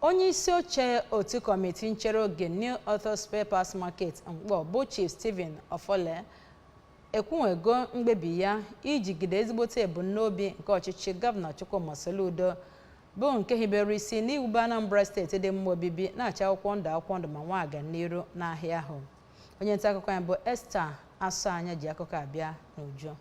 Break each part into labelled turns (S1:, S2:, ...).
S1: Onye isi oche otu kọmitii nchere oge New Auto Spare Parts Market Nkpor bụ Chief Stephen Ofole ekwunwego mkpebi ya ijigide ezigbote ebumnobi nke ọchịchị Gọvanọ Chukwuma Soludo bụ nke hibere isi n'iwube Anambra Steeti dị mma obibi, na-acha akwụkwọ ndụ akwụkwọ ndụ ma nwee agamniru n'ahịa ahụ. Onye nta akụkọ anyị bụ Esther Asọanya ji akụkọ abịa n'uju.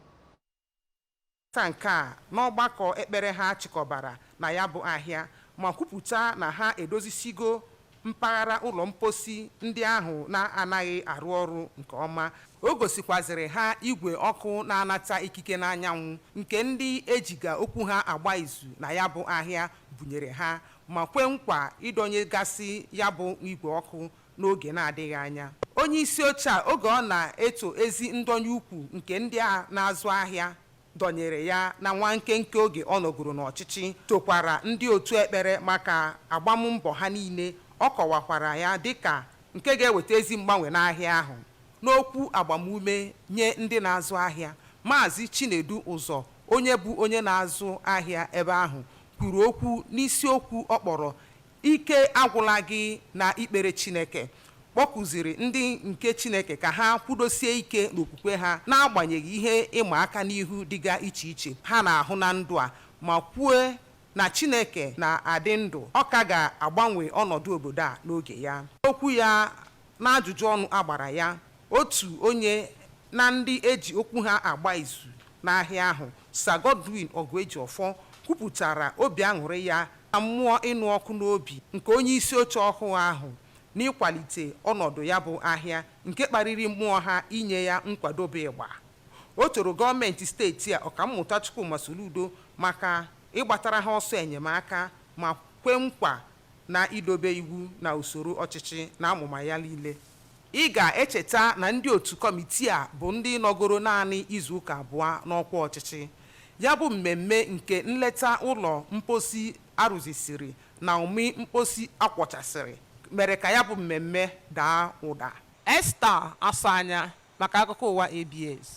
S2: Kwupụta nke a n'ọgbakọ ekpere ha chịkọbara na ya bụ ahịa, ma kwupụta na ha edozisigo mpaghara ụlọ mposi ndị ahụ na-anaghị arụ ọrụ nke ọma. O gosikwazịrị ha igwe ọkụ na-anata ikike n'anyanwụ, nke ndị e jiga okwu ha agba izu na ya bụ ahịa bunyere ha, ma kwe nkwa ịdọnyegasị ya bụ igwe ọkụ n'oge na-adịghị anya. Onyeisi oche a, oge ọ na-eto ezi ndọnye ukwu nke ndị a na-azụ ahịa dọnyere ya na nwa nkenke oge ọ nọgoro n'ọchịchị, tokwara ndị otu ekpere maka agbammbọ ha niile. Ọ kọwakwara ya dịka nke ga-eweta ezi mgbanwe n'ahịa ahụ. N'okwu agbamume nye ndị na-azụ ahịa, Maazị Chinedu Ụzọ, onye bụ onye na-azụ ahịa ebe ahụ, kwuru okwu n'isiokwu ọ kpọrọ Ike Agwụla Gị na Ikpere Chineke, kpọkuzịrị ndị nke Chineke ka ha kwụdosie ike n'okwukwe ha n'agbanyeghị ihe ịma aka n'ihu dịga iche iche ha na-ahụ na ndụ a, ma kwuo na Chineke na-adị ndụ, ọ ka ga-agbanwe ọnọdụ obodo a n'oge ya. N'okwu ya n'ajụjụ ọnụ a gbara ya, otu onye na ndị e ji okwu ha agba izu n'ahịa ahụ, Sir Godwin Ọgụejiọfọ kwupụtara obi añụrị ya na mmụọ ịnụ ọkụ n'obi nke onyeisi oche ọhụụ ahụ n'ịkwalite ọnọdụ ya bụ ahịa, nke kpaliri mmụọ ha inye ya nkwado bụ ịgba. O toro gọọmenti steeti a, Ọkammụta Chukwuma Soludo, maka ịgbatara ha ọsọ enyemaka, ma kwe nkwa na idobe iwu na usoro ọchịchị na amụma ya niile. Ị ga-echeta na ndị otu kọmitii a bụ ndị nọgoro naanị izuụka abụọ n'ọkwa ọchịchị. Ya bụ mmemme nke nleta ụlọ mposi a rụzisiri na ụmị mposi a kwọchasịrị mere ka ya bụ mmemme daa ụda. Esther Asọanya maka akụkọ ụwa ABS.